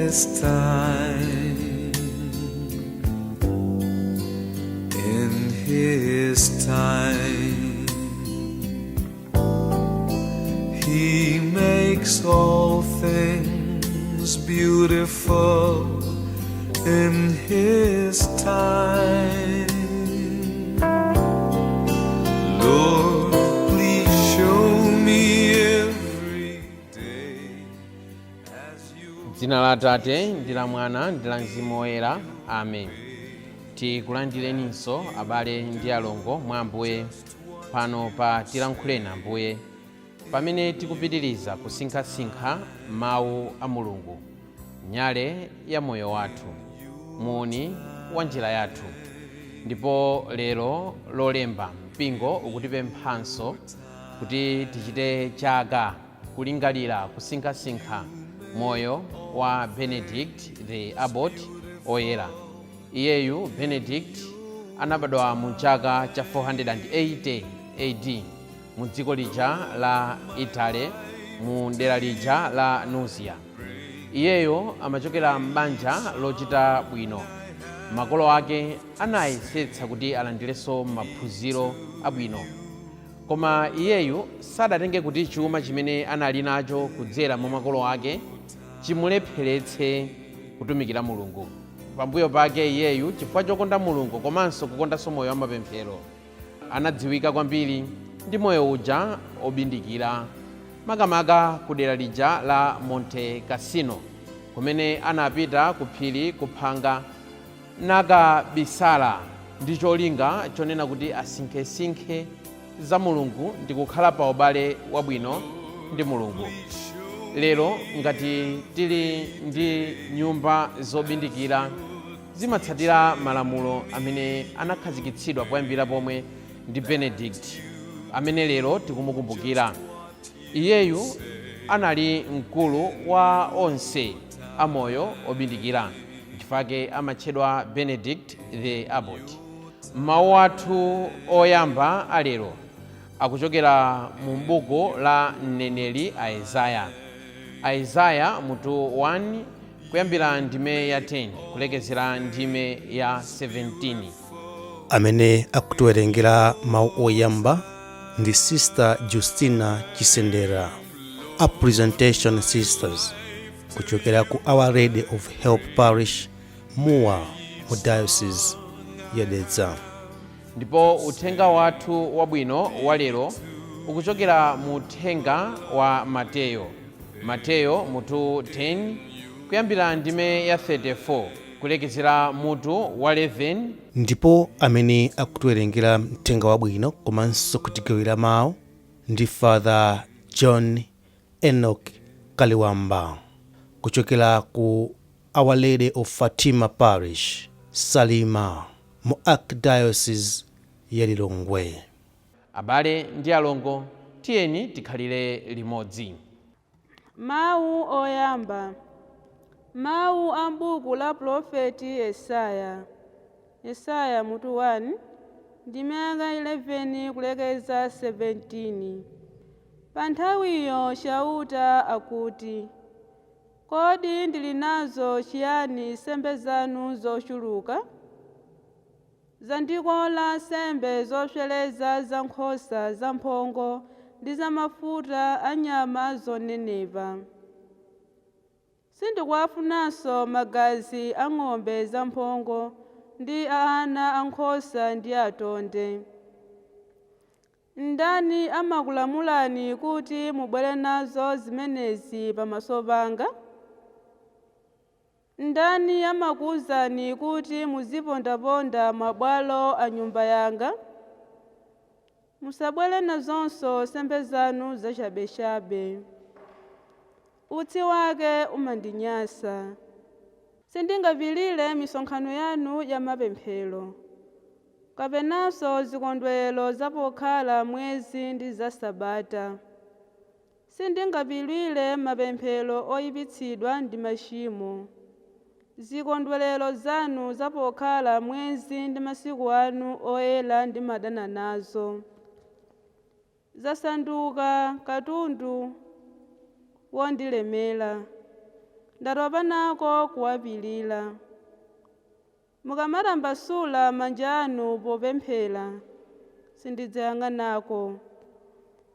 His time. In His time, He makes all things beautiful in His time. Lord, please show me every day as you Dzina la Atate ndi la Mwana ndi la Mzimu Woyera, amen. Tikulandireninso, abale ndi alongo mwa Ambuye, pano pa Tilankhuleni Ambuye, pamene tikupitiriza kusinkhasinkha mawu a Mulungu, nyale ya moyo wathu, muuni wa njira yathu. Ndipo lero Lolemba, mpingo ukutipemphanso kuti tichite chaka kulingalira, kusinkhasinkha moyo wa Benedict the Abbot oyera. Iyeyu Benedict anabadwa mu chaka cha 480 AD mu dziko lija la Italy, mu dera lija la Nursia. Iyeyo amachokera m'banja lochita bwino. Makolo ake anayesetsa kuti alandirenso maphunziro abwino, koma iyeyu sadatenge kuti chuma chimene anali nacho kudzera mwa makolo ake chimulepheretse kutumikira Mulungu. Pambuyo pake iyeyu, chifukwa chokonda Mulungu komanso kukondanso moyo wa mapemphero, anadziwika kwambiri ndi moyo uja obindikira, makamaka ku dera lija la Monte Cassino, kumene anapita ku phiri kuphanga nakabisala ndi cholinga chonena kuti asinkhesinkhe za Mulungu ndi kukhala pa ubale wabwino ndi Mulungu. Lero ngati tili ndi nyumba zobindikira, zimatsatira malamulo amene anakhazikitsidwa poyambira pomwe ndi Benedict amene lero tikumukumbukira. Iyeyu anali mkulu wa onse amoyo obindikira, chifukwa amatchedwa Benedict the Abbot. Mawu athu oyamba alero akuchokera mu buku la mneneri Aizaya, Aizaya mutu 1, kuyambira ndime ya 10 kulekezera ndime ya 17. Amene akutiwerengera mawu oyamba ndi Sister Justina Chisendera, a Presentation Sisters, kuchokera ku Our Lady of Help Parish, Mua, mu Diocese ya Dedza. Ndipo uthenga wathu wabwino wa lero ukuchokera mu uthenga wa Mateyo, Mateyo mutu 10, kuyambira ndime ya 34 kulekezera mutu wa 11. Ndipo amene akutiwerengera mthenga wabwino komanso kutigawira mawu ndi Father John Enoch Kaliwamba, kuchokera ku Our Lady of Fatima Parish, Salima, mu Archdiocese ya Lilongwe. Abale ndi alongo, tiyeni tikhalire limodzi. Mawu oyamba, mawu a m'buku la pulofeti Yesaya, Yesaya mutu 1, ndime 11 kulekeza 17. Pa nthawiyo Chauta akuti, kodi ndili nazo chiyani nsembe zanu zochuluka? Zandikola nsembe zopsereza za nkhosa zamphongo ndi za mafuta a nyama zonenepa. Sindikuwafunanso magazi a ng'ombe zamphongo ndi a ana ankhosa ndi atonde. Ndani amakulamulani kuti mubwere nazo zimenezi pamaso panga? Ndani amakuwuzani kuti muzipondaponda mabwalo a nyumba yanga? Musabwere nazonso nsembe zanu zachabechabe. Utsi wake umandinyansa. Sindingapirire misonkhano yanu ya mapemphero kapenanso zikondwerero zapokhala mwezi ndi za sabata. Sindingapirire mapemphero oyipitsidwa ndi machimo. Zikondwerero zanu zapokhala mwezi ndi masiku anu oyera ndimadana nazo. Zasanduka katundu wondilemera. Ndatopa nako kuwapilira. Mukamatambasula manja anu popemphera, sindidzayang'anako.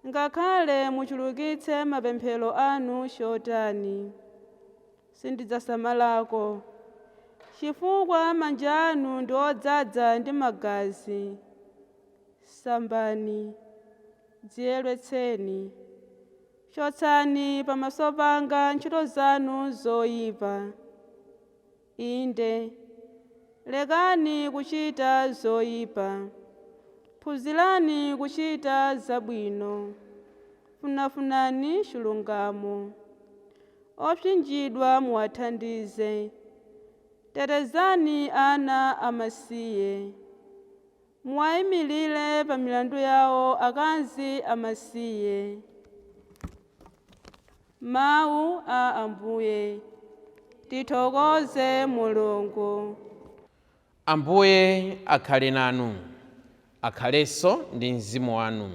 Ngakhale muchulukitse mapemphero anu chotani, sindidzasamalako, chifukwa manja anu ndi odzaza ndi magazi. Sambani, dziyeretseni, chotsani pamaso panga ntchito zanu zoyipa. Inde, lekani kuchita zoyipa, phunzirani kuchita zabwino, funafunani chilungamo. Opsinjidwa muwathandize, tetezani ana amasiye, muwayimirire pa milandu yawo akazi amasiye. Mawu a Ambuye. Tithokoze Mulungu. Ambuye akhale nanu, akhalenso ndi mzimu wanu.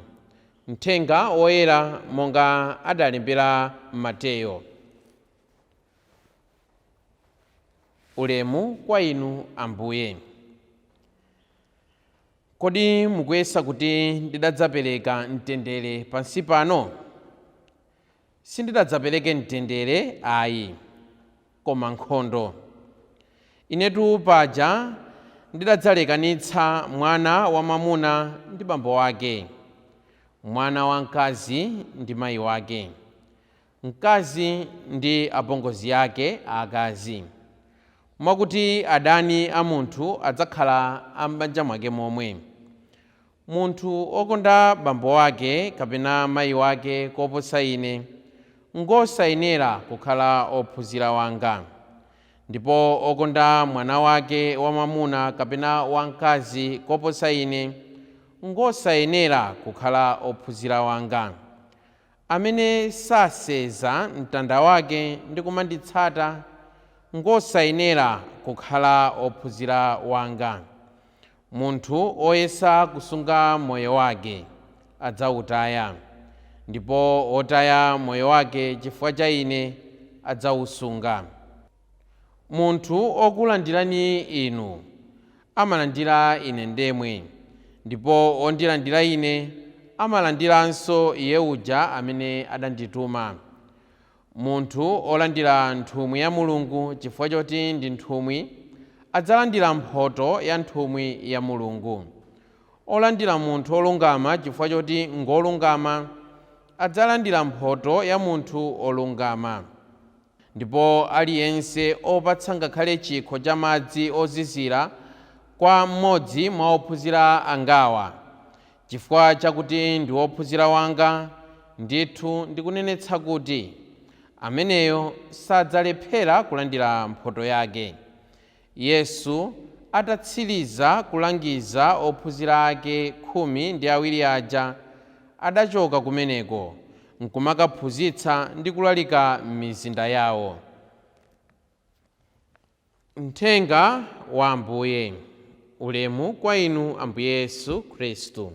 Mthenga woyera monga adalembera Mateyo. Ulemu kwa inu Ambuye. Kodi mukuyesa kuti ndidadzapereka mtendere pansi pano? Sindidadzapereke mtendere ayi, koma nkhondo. Inetu paja ndidadzalekanitsa mwana wamwamuna ndi bambo wake, mwana wamkazi ndi mayi wake, mkazi ndi apongozi ake aakazi, mwakuti adani a munthu adzakhala a m'banja mwake momwe. Munthu okonda bambo wake kapena mayi wake koposa ine ngosayenera kukhala ophunzira wanga, ndipo okonda mwana wake wamwamuna kapena wamkazi koposa ine ngosayenera kukhala ophunzira wanga. Amene saseza mtanda wake ndi kumanditsata ngosayenera kukhala ophunzira wanga. Munthu oyesa kusunga moyo wake adzawutaya, ndipo wotaya moyo wake chifukwa cha ine adzawusunga. Munthu okulandirani inu amalandira ine ndemwe, ndipo ondilandira ine amalandiranso iye uja amene adandituma. Munthu olandira nthumwi ya Mulungu chifukwa choti ndi nthumwi adzalandira mphoto ya nthumwi ya Mulungu. Olandira munthu olungama chifukwa choti ngolungama adzalandira mphoto ya munthu olungama. Ndipo aliyense opatsa ngakhale chikho cha madzi ozizira kwa mmodzi mwa ophunzira angawa, chifukwa chakuti ndi wophunzira wanga, ndithu ndikunenetsa kuti ameneyo sadzalephera kulandira mphoto yake. Yesu atatsiriza kulangiza ophunzira ake 12 aja, adachoka kumeneko nkumakaphunzitsa ndi kulalika m'mizinda yawo. Mthenga wa Ambuye. Ulemu kwa inu Ambuye Yesu Khristu.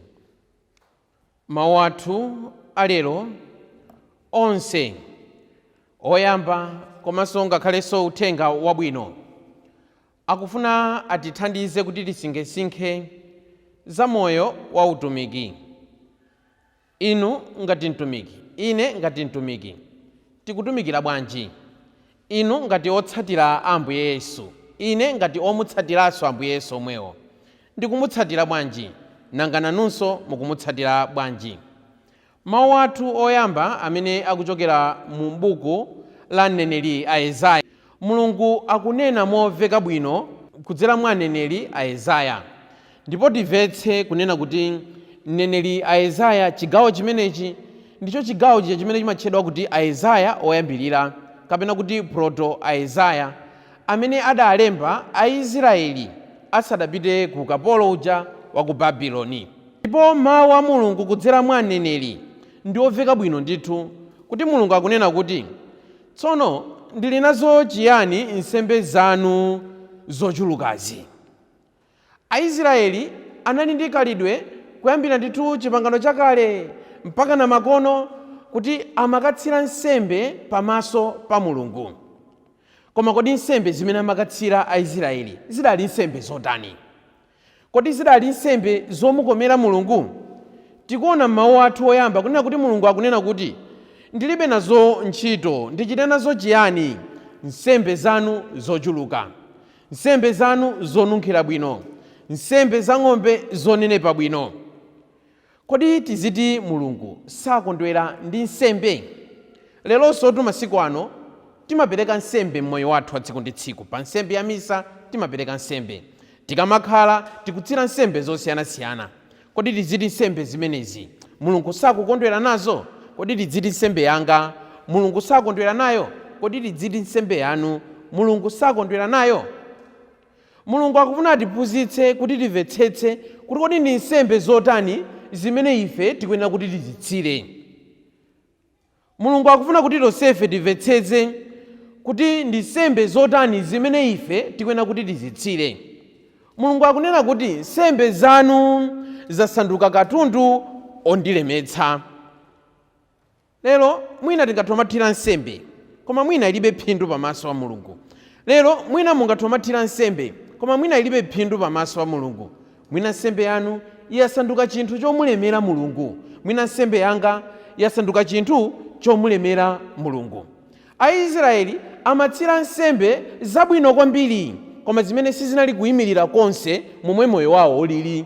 Mawu athu alero onse oyamba komanso ngakhalenso uthenga wabwino akufuna atithandize kuti tisinkhesinkhe za moyo wa utumiki. Inu ngati mtumiki, ine ngati mtumiki, tikutumikira bwanji? Inu ngati otsatira Ambuye Yesu, ine ngati omutsatiranso Ambuye Yesu omwewo, ndikumutsatira bwanji? Nanga nanunso mukumutsatira bwanji? Mawu athu oyamba amene akuchokera mu buku la mneneri Yesaya. Mulungu akunena momveka bwino kudzera mwa mneneri Yesaya, ndipo timvetse kunena kuti mneneri Yesaya chigawo chimenechi ndicho chigawo chija chimene chimatchedwa kuti Yesaya oyambirira, kapena kuti proto Yesaya, amene adalemba Aisraeli asadapite ku ukapolo uja wa ku Babuloni. Ndipo mawu a Mulungu kudzera mwa mneneri ndi omveka bwino ndithu, kuti Mulungu akunena kuti, tsono ndili nazo chiyani nsembe zanu zochulukazi? Aisraeli anali ndi khalidwe kuyambira ndithu chipangano chakale mpaka na makono kuti amakatsira nsembe pamaso pa Mulungu. Koma kodi nsembe zimene amakatsira Aisraeli zidali nsembe zotani? Kodi zidali nsembe zomukomera Mulungu? Tikuona m'mawu athu oyamba kunena kuti Mulungu akunena kuti, ndilibe nazo ntchito, ndichite nazo chiyani nsembe zanu zochuluka, nsembe zanu zonunkhira bwino, nsembe za ng'ombe zonenepa bwino. Kodi tiziti Mulungu sakondwera ndi nsembe? Leronso tu masiku ano timapereka nsembe m'moyo wathu wa tsiku ndi tsiku. Pa nsembe ya misa timapereka nsembe, tikamakhala tikutsira nsembe zosiyanasiyana. Kodi tiziti nsembe zimenezi Mulungu sakukondwera nazo? Kodi tidziti nsembe yanga Mulungu sakondwera nayo? Kodi tidziti nsembe yanu Mulungu sakondwera nayo? Mulungu akufuna atiphunzitse kuti timvetsetse kuti kodi ndi nsembe zotani zimene ife tikuyenera kuti tizitsire. Mulungu akufuna kuti tonsefe timvetsetse kuti ndi nsembe zotani zimene ife tikuyenera kuti tizitsire. Mulungu akunena kuti nsembe zanu zasanduka katundu ondilemetsa. Lero mwina tingathe kumathira nsembe, koma mwina ilibe phindu pamaso pa Mulungu. Lero mwina mungathe kumathira nsembe, koma mwina ilibe phindu pamaso pa Mulungu. Mwina nsembe yanu yasanduka chinthu chomulemera Mulungu. Mwina nsembe yanga yasanduka chinthu chomulemera Mulungu. Aisraeli amatsira nsembe zabwino kwambiri, koma zimene sizinali kuyimirira konse momwe moyo wawo ulili.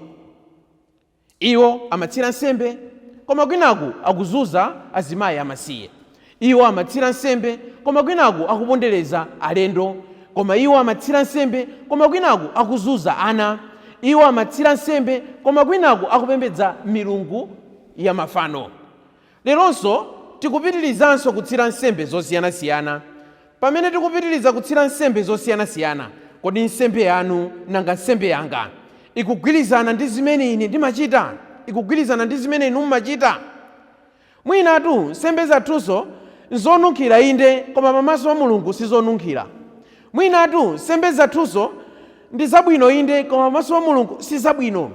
Iwo amatsira nsembe, koma kwinaku akuzunza azimayi amasiye. Iwo amatsira nsembe, koma kwinaku akupondereza alendo. Koma iwo amatsira nsembe, koma kwinaku akuzunza ana. Iwo amatsira nsembe, koma kwinaku akupembedza milungu ya mafano. Leronso tikupitirizanso kutsira nsembe zosiyanasiyana. Pamene tikupitiriza kutsira nsembe zosiyanasiyana, kodi nsembe yanu nanga nsembe yanga ikugwirizana ndi zimene ine ndimachita? Ikugwirizana ndi zimene inu mumachita? Mwinatu nsembe zathunso nzonunkhira inde, koma pamaso pa Mulungu sizonunkhira. Mwinatu nsembe zathunso ndi zabwino inde, koma pamaso pa Mulungu sizabwino.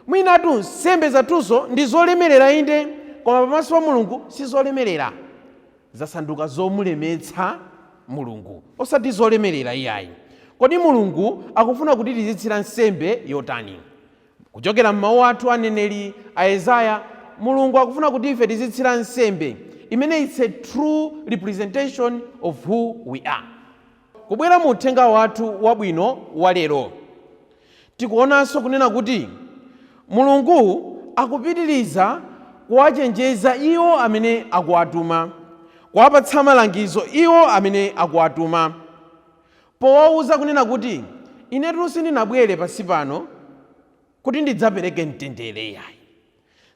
Mwinatu nsembe zathunso ndi zolemerera inde, koma pamaso pa Mulungu sizolemerera. Zasanduka zomulemetsa Mulungu, osati zolemerera iyayi. Kodi Mulungu akufuna kuti tizitsira nsembe yotani? Kuchokera m'mawu athu aneneri a Yesaya, Mulungu akufuna kuti ife tizitsira nsembe imene it's a true representation of who we are. Kubwera mu uthenga wathu wabwino wa lero, tikuonanso kunena kuti Mulungu akupitiriza kuwachenjeza iwo amene akuwatuma, kuwapatsa malangizo iwo amene akuwatuma, powawuza kunena kuti inetu sindinabwere pansi pano kuti ndidzapereke mtendere yayi.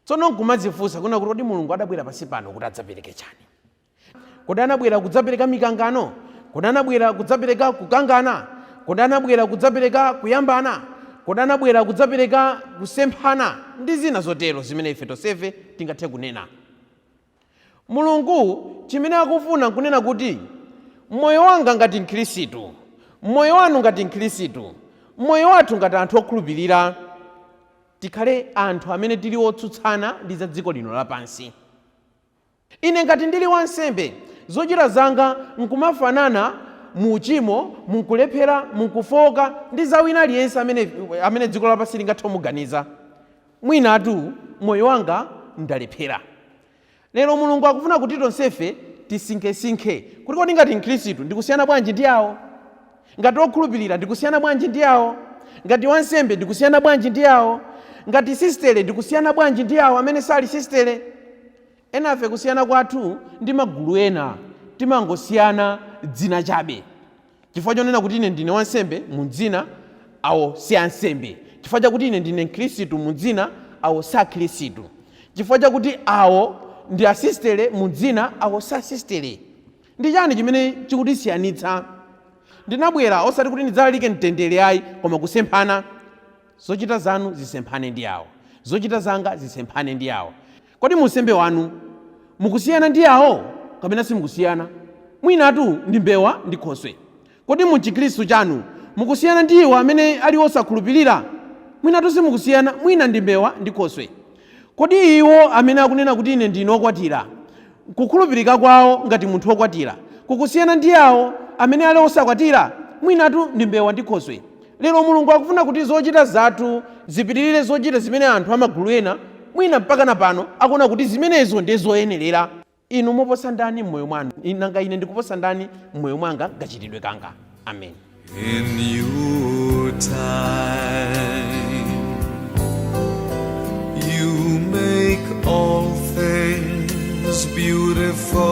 Tsono nkumadzifunsa kunena kuti kodi Mulungu adabwera pansi pano kuti adzapereke chani? Kodi anabwera kudzapereka mikangano? Kodi anabwera kudzapereka kukangana? Kodi anabwera kudzapereka kuyambana? Kodi anabwera kudzapereka kusemphana? Ndi zina zotero zimene ife tonsefe tingathe kunena. Mulungu chimene akufuna nkunena kuti moyo wanga ngati Mkhristu, moyo wanu ngati Mkhristu, moyo wathu ngati anthu okhulupirira, tikhale anthu amene tili otsutsana ndi za dziko lino lapansi. Ine ngati ndili wansembe, zochita zanga nkumafanana mu uchimo, munkulephera, munkufowoka ndi za wina aliyense amene dziko lapansi lingathe kumuganiza. Mwinatu moyo wanga ndalephera. Lero Mulungu akufuna kuti tonsefe tisinkhesinkhe kuti kodi ngati Mkhristu ndikusiyana bwanji ndi awo? Ngati okhulupirira ndikusiyana bwanji ndi awo? Ngati wansembe ndikusiyana bwanji ndi awo? Ngati sistere ndikusiyana bwanji ndi awo amene sali sistere? Enafe kusiyana kwathu ndi magulu ena timangosiyana dzina chabe, chifukwa chonena kuti ine ndine wansembe mu dzina, awo si ansembe. Chifukwa chakuti ine ndine Mkhristu mu dzina, awo si akhristu. Chifukwa chakuti awo ndi asistere mu dzina, awo si asistere. Ndi chani chimene chikutisiyanitsa? Ndinabwera osati kuti ndidzalalike mtendere ayi, koma kusemphana. Zochita zanu zisemphane ndi awo, zochita zanga zisemphane ndi awo. Kodi mu unsembe wanu mukusiyana ndi awo kapena simukusiyana? Mwinatu ndi mbewa ndi khoswe. Kodi mu chikhristu chanu mukusiyana ndi iwo amene ali osakhulupirira? Mwinatu simukusiyana, mwina ndi mbewa ndi khoswe. Kodi iwo amene akunena kuti ine ndine wokwatira, kukhulupirika kwawo ngati munthu wokwatira kukusiyana ndi awo Amene ali osakwatira, mwinatu ndi mbewa ndi khoswe. Lero Mulungu akufuna kuti zochita zathu zipitirire zochita zimene anthu amagulu ena mwina mpaka na pano akuona kuti zimenezo ndi zoyenerera. Inu muposa ndani m'moyo mwanu? Nanga ine ndikuposa ndani m'moyo mwanga, kachitidwe kanga? Amen. In your time, you make all things beautiful.